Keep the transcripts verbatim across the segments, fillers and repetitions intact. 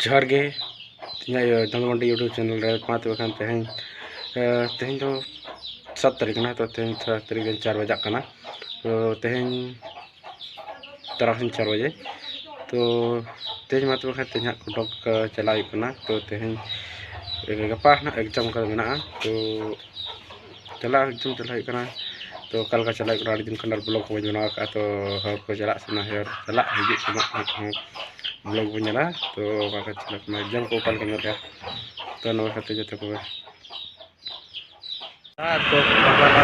ᱡᱚᱦᱟᱨ ᱜᱮ, ᱤᱧᱟᱹᱜ ᱤᱭᱟᱹ ᱫᱷᱟᱱᱫᱩᱢᱟᱱᱰᱤ YouTube channel ᱨᱮ᱾ ᱢᱟ ᱛᱚᱵᱮ ᱠᱷᱟᱱ ᱛᱮᱦᱮᱧ, ᱮ, ᱛᱮᱦᱮᱧ ᱫᱚ ᱥᱟᱛ ᱛᱟᱹᱨᱤᱠᱷ ᱠᱟᱱᱟ, ᱛᱚ ᱛᱮᱦᱮᱧ ᱥᱟᱛ ᱛᱟᱹᱨᱤᱠᱷ ᱫᱤᱱ ᱪᱟᱨ ᱵᱟᱡᱟᱜ ᱠᱟᱱᱟ᱾ ᱛᱚ ᱛᱮᱦᱮᱧ ᱛᱟᱨᱟᱥᱤᱧ ᱪᱟᱨ ᱵᱟᱡᱮ᱾ ᱛᱚ ᱛᱮᱦᱮᱧ ᱢᱟ ᱛᱚᱵᱮ ᱠᱷᱟᱱ ᱛᱮᱦᱮᱧ ᱦᱟᱸᱜ ᱠᱚᱴᱚᱠ, ᱮ, ᱪᱟᱞᱟᱜ ᱦᱩᱭᱩᱜ ᱠᱟᱱᱟ᱾ ᱛᱚ ᱛᱮᱦᱮᱧ, ᱮ, ᱜᱟᱯᱟ ᱦᱟᱸᱜ exam ᱠᱚ ᱢᱮᱱᱟᱜᱼᱟ᱾ ᱛᱚ ᱪᱟᱞᱟᱜ ᱦᱤᱡᱩᱜ ᱪᱟᱞᱟᱜ ᱦᱩᱭᱩᱜ ᱠᱟᱱᱟ᱾ ᱛᱚ ᱚᱠᱟ ᱞᱮᱠᱟ ᱪᱟᱞᱟᱜ ᱦᱩᱭᱩᱜ ᱠᱟᱱᱟ, ᱟᱹᱰᱤ ᱫᱤᱱ ᱠᱷᱚᱱ ᱵᱞᱚᱜ ᱠᱚ ᱵᱟᱹᱧ ᱵᱮᱱᱟᱣ ᱟᱠᱟᱫᱼᱟ᱾ ᱛᱚ ᱦᱚᱲ ᱠᱚ ᱪᱟᱞᱟᱜ ᱥᱟᱱᱟ ᱦᱚᱲ ᱪᱟᱞᱟᱜ ᱦᱤᱡᱩᱜ ᱥᱮᱱᱚᱜ ᱦᱚᱸ ᱵᱞᱚᱜ ᱵᱚᱱ ᱧᱮᱞᱟ᱾ ᱛᱚ ᱚᱠᱟ ᱞᱮᱠᱟ ᱪᱟᱞᱟᱜ ᱠᱟᱱᱟ, ᱮᱠᱡᱟᱢ ᱠᱚ ᱚᱠᱟ ᱞᱮᱠᱟ ᱧᱮᱞ ᱠᱟᱜᱼᱟ᱾ ᱛᱚ ᱱᱚᱣᱟ ᱠᱷᱟᱹᱛᱤᱨ ᱡᱚᱛᱚ ᱠᱚᱜᱮ, ᱛᱚ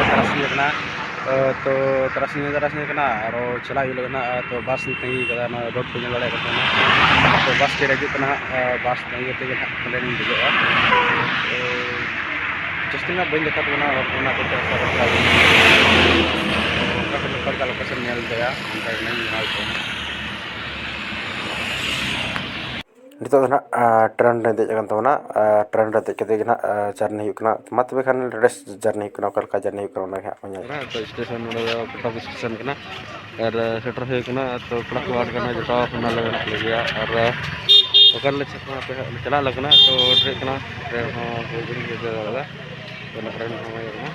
ᱛᱟᱨᱟᱥᱤᱧ ᱠᱟᱱᱟ᱾ ᱛᱚ ᱛᱟᱨᱟᱥᱤᱧ ᱛᱟᱨᱟᱥᱤᱧ ᱠᱟᱱᱟ, ᱟᱨᱚ ᱪᱟᱞᱟᱜ ᱦᱩᱭᱩᱜ ᱞᱟᱹᱜᱤᱫ ᱱᱟᱜ᱾ ᱛᱚ ᱵᱟᱥ ᱤᱧ ᱛᱟᱺᱜᱤ ᱠᱟᱫᱟ, ᱱᱚᱣᱟ ᱨᱳᱰ ᱯᱮ ᱧᱮᱞ ᱫᱟᱲᱮᱭᱟᱜ ᱠᱟᱱ ᱛᱟᱵᱚᱱᱟ᱾ ᱛᱚ ᱵᱟᱥ ᱛᱤᱨᱮ ᱦᱤᱡᱩᱜ ᱠᱟᱱᱟ ᱦᱟᱸᱜ, ᱵᱟᱥ ᱛᱟᱺᱜᱤ ᱠᱟᱛᱮ ᱜᱮ ᱱᱟᱜ ᱯᱟᱞᱮᱱ ᱤᱧ ᱫᱮᱡᱚᱜᱼᱟ᱾ ᱛᱚ ᱡᱟᱹᱥᱛᱤ ᱱᱟᱜ ᱵᱟᱹᱧ ᱫᱮᱠᱷᱟᱣ ᱛᱟᱵᱚᱱᱟ, ᱚᱱᱟ ᱠᱚ ᱪᱟᱥ ᱟᱵᱟᱫ ᱠᱟᱜ ᱜᱮ᱾ ᱚᱱᱠᱟ ᱠᱚ ᱞᱮᱠᱟ ᱞᱳᱠᱮᱥᱚᱱ ᱧᱮᱞ ᱤᱫᱤᱭᱟ, ᱚᱱᱠᱟ ᱜᱮ ᱱᱟᱜ ᱤᱧ ᱵᱮᱱᱟᱣ ᱛᱟᱵᱚᱱᱟ᱾ ᱱᱤᱛᱚᱜ ᱫᱚ ᱱᱟᱜ, ᱟ, ᱴᱨᱮᱱ ᱨᱮ ᱫᱮᱡ ᱟᱠᱟᱱ ᱛᱟᱵᱚᱱᱟ᱾ ᱟ, ᱴᱨᱮᱱ ᱨᱮ ᱫᱮᱡ ᱠᱟᱛᱮ ᱜᱮ ᱱᱟᱜ, ᱟ, ᱡᱟᱨᱱᱤ ᱦᱩᱭᱩᱜ ᱠᱟᱱᱟ᱾ ᱢᱟ ᱛᱚᱵᱮ ᱠᱷᱟᱱ ᱱᱚᱰᱮ ᱡᱟᱨᱱᱤ ᱦᱩᱭᱩᱜ ᱠᱟᱱᱟ, ᱚᱠᱟ ᱞᱮᱠᱟ ᱡᱟᱨᱱᱤ ᱦᱩᱭᱩᱜ ᱠᱟᱱᱟ, ᱚᱱᱟ ᱜᱮ ᱦᱟᱸᱜ ᱵᱚᱱ ᱧᱮᱞᱟ᱾ ᱦᱮᱸ, ᱛᱚ ᱥᱴᱮᱥᱚᱱ ᱱᱚᱰᱮ ᱫᱚ ᱠᱚᱴᱚᱠ ᱥᱴᱮᱥᱚᱱ ᱠᱟᱱᱟ᱾ ᱟᱨ, ᱟ, ᱥᱮᱴᱮᱨ ᱦᱩᱭ ᱠᱟᱱᱟ᱾ ᱛᱚ ᱠᱚᱲᱟ ᱠᱚ ᱟᱹᱰᱤ ᱜᱟᱱ ᱡᱚᱴᱟᱣ ᱠᱟᱱᱟ ᱞᱮ ᱢᱮᱱᱟᱜ ᱞᱮᱜᱮᱭᱟ᱾ ᱟᱨ, ᱟ, ᱚᱠᱟ ᱨᱮᱞᱮ ᱪᱟᱞᱟᱜ ᱠᱟᱱᱟ, ᱦᱟᱯᱮ ᱦᱟᱸᱜ ᱞᱮ ᱪᱟᱞᱟᱜ ᱞᱟᱹᱜᱤᱫ ᱠᱟᱱᱟ᱾ ᱛᱚ ᱴᱨᱮᱱ ᱦᱚᱸ ᱵᱟᱹᱧ ᱵᱩᱡᱷᱟᱹᱣ ᱫᱟᱲᱮᱭᱟᱫᱟ᱾ ᱛᱚ ᱚᱱᱟ ᱴᱨᱮᱱ ᱦᱚᱸ ᱵᱟᱝ ᱦᱮᱡ ᱠᱟᱱᱟ᱾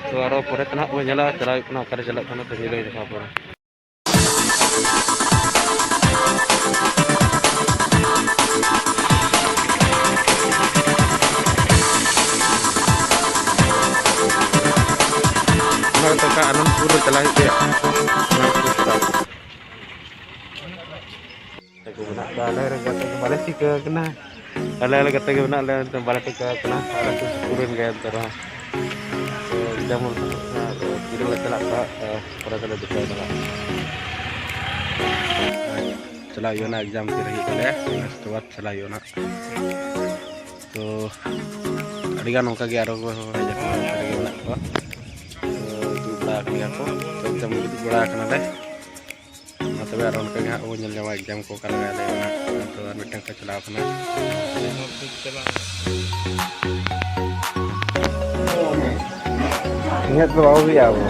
ᱛᱚ ᱟᱨᱚ ᱯᱚᱨᱮ ᱛᱮ ᱱᱟᱦᱟᱜ ᱵᱚᱱ ᱧᱮᱞᱟ, ᱪᱟᱞᱟᱣ ᱦᱩᱭᱩᱜ ᱠᱟᱱᱟ, ᱚᱠᱟᱨᱮ ᱪᱟᱞᱟᱜ ᱠᱟᱱᱟ, ᱛᱚ ᱧᱮᱞ ᱦᱩᱭᱩᱜᱼᱟ ᱯᱚᱨᱮ᱾ ᱚᱱᱟ ᱠᱟᱛᱮ ᱚᱠᱟ ᱟᱱᱚᱱᱫᱯᱩᱨ ᱨᱮ ᱪᱟᱞᱟᱜ ᱦᱩᱭᱩᱜ ᱜᱮᱭᱟ᱾ ᱚᱱᱟ ᱠᱚ ᱪᱟᱞᱟᱜ᱾ ᱜᱟᱛᱮ ᱠᱚ ᱢᱮᱱᱟᱜ ᱠᱚᱣᱟ, ᱟᱞᱮ ᱨᱮᱱ ᱜᱟᱛᱮ ᱠᱚ ᱵᱟᱞᱮ ᱴᱷᱤᱠᱟᱹ ᱟᱠᱟᱱᱟ᱾ ᱟᱞᱮ ᱟᱞᱮ ᱜᱟᱛᱮ ᱜᱮ ᱢᱮᱱᱟᱜ ᱞᱮᱭᱟ, ᱱᱤᱛᱚᱜ ᱵᱟᱞᱮ ᱴᱷᱤᱠᱟᱹ ᱟᱠᱟᱱᱟ᱾ ᱟᱞᱮ ᱥᱩᱨ ᱥᱩᱯᱩᱨ ᱨᱮᱱ ᱜᱮ ᱮᱱᱛᱮ ᱨᱮᱦᱚᱸ᱾ ᱛᱚ ᱮᱠᱡᱟᱢ ᱦᱚᱸ ᱛᱤᱨᱮ ᱞᱮ ᱪᱟᱞᱟᱜ ᱠᱟᱱᱟ, ᱯᱚᱨᱮ ᱛᱮᱞᱮ ᱫᱤᱥᱟᱹᱭ ᱫᱟ᱾ ᱪᱟᱞᱟᱜ ᱦᱩᱭᱩᱜᱼᱟ ᱱᱟᱜ, ᱮᱠᱡᱟᱢ ᱛᱤᱨᱮ ᱦᱩᱭᱩᱜ ᱛᱟᱞᱮᱭᱟ, ᱤᱱᱟᱹ ᱵᱟᱫᱽ ᱪᱟᱞᱟᱜ ᱦᱩᱭᱩᱜᱼᱟ ᱱᱟᱜ᱾ ᱛᱚ ᱟᱹᱰᱤᱜᱟᱱ ᱚᱱᱠᱟ ᱜᱮ ᱟᱨᱚ ᱠᱚ ᱦᱮᱡ ᱟᱠᱟᱱᱟ, ᱚᱱᱠᱟ ᱜᱮ ᱢᱮᱱᱟᱜ ᱠᱚᱣᱟ᱾ ᱛᱚ ᱫᱩᱲᱩᱵ ᱵᱟᱲᱟ ᱟᱠᱟᱱ ᱜᱮᱭᱟ ᱠᱚ, ᱛᱚ ᱮᱠᱡᱟᱢ ᱫᱩᱲᱩᱵ ᱵᱟᱲᱟ ᱟᱠᱟᱱᱟᱞᱮ᱾ ᱢᱟ ᱛᱚᱵᱮ ᱟᱨ ᱚᱱᱠᱟ ᱜᱮ ᱦᱟᱸᱜ ᱵᱚᱱ ᱧᱮᱞ ᱧᱟᱢᱟ ᱮᱠᱡᱟᱢ ᱠᱚ ᱚᱠᱟ ᱞᱮᱠᱟ ᱞᱮ ᱮᱢᱟ᱾ ᱛᱚ ᱟᱨ ᱢᱤᱫᱴᱟᱝ ᱠᱚ ᱪᱟᱞᱟᱣ ᱠᱟᱱᱟ᱾ ᱤᱧᱟᱹᱜ ᱫᱚ ᱵᱟᱵᱩ ᱜᱮᱭᱟ ᱟᱵᱚ᱾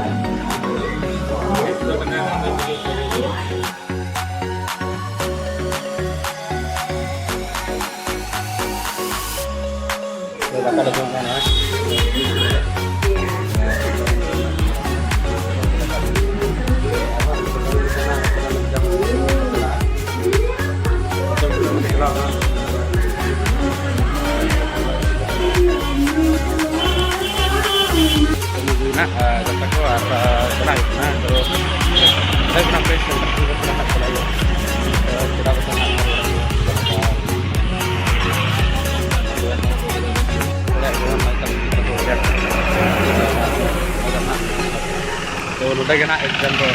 ᱛᱚ ᱱᱚᱰᱮ ᱜᱮ ᱱᱟᱜ exam ᱫᱚ᱾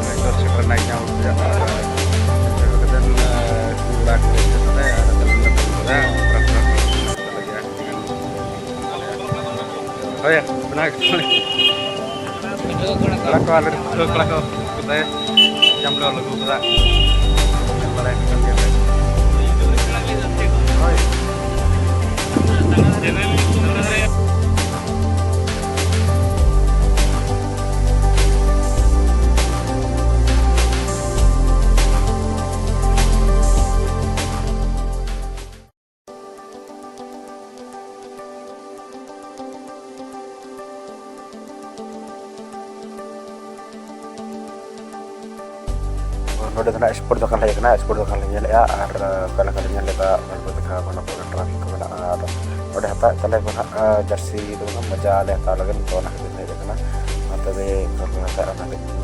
ᱱᱤᱛᱚᱜ ᱥᱮᱴᱮᱨ ᱮᱱᱟ ᱮᱠᱡᱟᱢ ᱚᱲᱟᱜ ᱨᱮ᱾ ᱥᱮᱴᱮᱨ ᱠᱟᱛᱮᱫ, ᱮᱸ, ᱠᱩᱲᱤ ᱠᱚᱲᱟ ᱠᱚ ᱦᱮᱡ ᱠᱟᱛᱮ ᱟᱨ ᱟᱫᱚ ᱞᱮ ᱫᱩᱲᱩᱵ ᱠᱟᱱᱟ᱾ ᱦᱳᱭ, ᱚᱱᱟ ᱜᱮ᱾ ᱠᱚᱲᱟ ᱠᱚ, ᱟᱞᱮ ᱨᱮᱱ ᱯᱟᱹᱴᱷᱩᱣᱟᱹ ᱠᱚᱲᱟ ᱠᱚ, ᱠᱚᱛᱮ ᱮᱠᱡᱟᱢ ᱞᱮ ᱚᱞ ᱟᱹᱜᱩ ᱠᱟᱫᱟ᱾ ᱧᱮᱞ ᱵᱟᱲᱟᱭ ᱠᱟᱱ ᱜᱮᱭᱟ ᱯᱮ᱾ ᱦᱳᱭ᱾ ᱱᱚᱰᱮ ᱫᱚ ᱱᱟᱜ ᱥᱯᱳᱨᱴ ᱫᱚᱠᱟᱱ ᱦᱮᱡ ᱟᱠᱟᱱᱟ, ᱥᱯᱳᱨᱴ ᱫᱚᱠᱟᱱ ᱞᱮ ᱧᱮᱞᱮᱫᱼᱟ᱾ ᱟᱨ, ᱚᱠᱟ ᱞᱮᱠᱟ ᱞᱮ ᱧᱮᱞ ᱞᱮᱫᱟ, ᱚᱱᱟ ᱠᱚ ᱫᱮᱠᱷᱟᱣ ᱟᱠᱟᱱᱟ, ᱴᱨᱟᱯᱷᱤᱠ ᱠᱚ ᱢᱮᱱᱟᱜᱼᱟ᱾ ᱟᱨ ᱱᱚᱰᱮ ᱦᱟᱛᱟᱣᱮᱫ ᱛᱟᱞᱮᱭᱟ ᱠᱚ ᱱᱟᱜ, ᱡᱟᱹᱨᱥᱤ ᱫᱚ ᱵᱟᱝ, ᱢᱚᱡᱟ ᱞᱮ ᱦᱟᱛᱟᱣ ᱞᱟᱹᱜᱤᱫ᱾ ᱛᱚ ᱚᱱᱟ ᱠᱷᱟᱹᱛᱤᱨ ᱞᱮ ᱦᱮᱡ ᱟᱠᱟᱱᱟ᱾ ᱢᱟ ᱛᱚᱵᱮ ᱚᱠᱟ ᱞᱮᱠᱟ ᱦᱟᱛᱟᱣ ᱚᱱᱟ ᱞᱟᱹᱜᱤᱫ᱾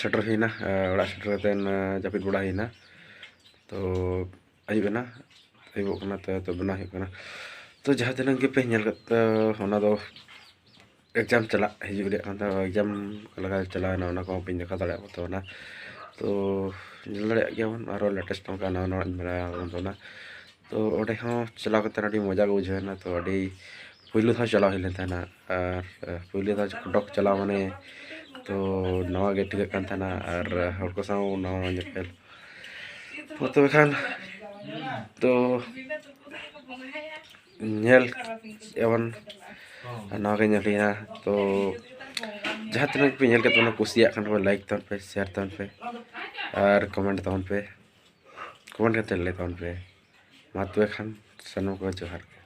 ᱥᱮᱴᱮᱨ ᱦᱩᱭᱱᱟ᱾ ᱟᱨ ᱚᱲᱟᱜ ᱥᱮᱴᱮᱨ ᱠᱟᱛᱮ ᱡᱟᱹᱯᱤᱫ ᱵᱟᱲᱟ ᱦᱩᱭᱱᱟ᱾ ᱛᱚ ᱟᱹᱭᱩᱵ ᱮᱱᱟ, ᱟᱹᱭᱩᱵᱚᱜ ᱠᱟᱱᱟ, ᱛᱚ ᱛᱚ ᱵᱮᱱᱟᱣ ᱦᱩᱭᱩᱜ ᱠᱟᱱᱟ᱾ ᱛᱚ ᱡᱟᱦᱟᱸ ᱛᱤᱱᱟᱹᱜ ᱜᱮᱯᱮ ᱧᱮᱞ ᱠᱮᱫ, ᱛᱚ ᱚᱱᱟ ᱫᱚ ᱮᱠᱡᱟᱢ ᱪᱟᱞᱟᱜ ᱦᱤᱡᱩᱜ ᱨᱮᱭᱟᱜ ᱠᱟᱱ ᱛᱟᱦᱮᱸᱱᱟ, ᱮᱠᱡᱟᱢ ᱚᱠᱟ ᱞᱮᱠᱟ ᱪᱟᱞᱟᱣᱮᱱᱟ ᱚᱱᱟ ᱠᱚᱦᱚᱸ ᱵᱟᱹᱧ ᱫᱮᱠᱷᱟᱣ ᱫᱟᱲᱮᱭᱟᱜ ᱠᱟᱱ ᱛᱟᱵᱚᱱᱟ᱾ ᱛᱚ ᱧᱮᱞ ᱫᱟᱲᱮᱭᱟᱜ ᱜᱮᱭᱟᱵᱚᱱ ᱟᱨᱚ latest ᱚᱱᱠᱟ ᱱᱟᱣᱟ ᱱᱟᱣᱟ ᱤᱧ ᱵᱮᱱᱟᱣ ᱟᱠᱟᱫ ᱛᱟᱵᱚᱱᱟ᱾ ᱛᱚ ᱚᱸᱰᱮ ᱦᱚᱸ ᱪᱟᱞᱟᱣ ᱠᱟᱛᱮ ᱟᱹᱰᱤ ᱢᱚᱡᱟ ᱜᱮ ᱵᱩᱡᱷᱟᱹᱣ ᱮᱱᱟ᱾ ᱛᱚ ᱟᱹᱰᱤ ᱯᱩᱭᱞᱩ ᱫᱷᱟᱣ ᱪᱟᱞᱟᱣ ᱦᱩᱭ ᱞᱮᱱ ᱛᱟᱦᱮᱱᱟ, ᱟᱨ ᱯᱩᱭᱞᱩ ᱫᱷᱟᱣ ᱠᱚᱴᱚᱠ ᱪᱟᱞᱟᱣ ᱢᱟᱱᱮ ᱛᱚ ᱱᱟᱣᱟ ᱜᱮ ᱴᱷᱤᱠᱟᱹᱜ ᱠᱟᱱ ᱛᱟᱦᱮᱱᱟ ᱟᱨ ᱦᱚᱲ ᱠᱚ ᱥᱟᱶ ᱱᱟᱣᱟ ᱧᱮᱯᱮᱞ᱾ ᱢᱟ ᱛᱚᱵᱮ ᱠᱷᱟᱱ ᱛᱚ ᱧᱮᱞ ᱮᱵᱚᱱ ᱱᱚᱣᱟ ᱜᱮ ᱧᱮᱞ ᱦᱩᱭᱱᱟ᱾ ᱛᱚ ᱡᱟᱦᱟᱸ ᱛᱤᱱᱟᱹᱜ ᱯᱮ ᱧᱮᱞ ᱠᱮᱫ ᱛᱟᱵᱚᱱᱟ, ᱠᱩᱥᱤᱭᱟᱜ ᱠᱷᱟᱱ ᱯᱮ like ᱛᱟᱵᱚᱱ ᱯᱮ, share ᱛᱟᱵᱚᱱ ᱯᱮ ᱟᱨ comment ᱛᱟᱵᱚᱱ ᱯᱮ, comment ᱠᱟᱛᱮ ᱞᱟᱹᱭ ᱛᱟᱵᱚᱱ ᱯᱮ᱾ ᱢᱟ ᱛᱚᱵᱮ ᱠᱷᱟᱱ ᱥᱟᱱᱟᱢ ᱠᱚ ᱡᱚᱦᱟᱨ ᱜᱮ᱾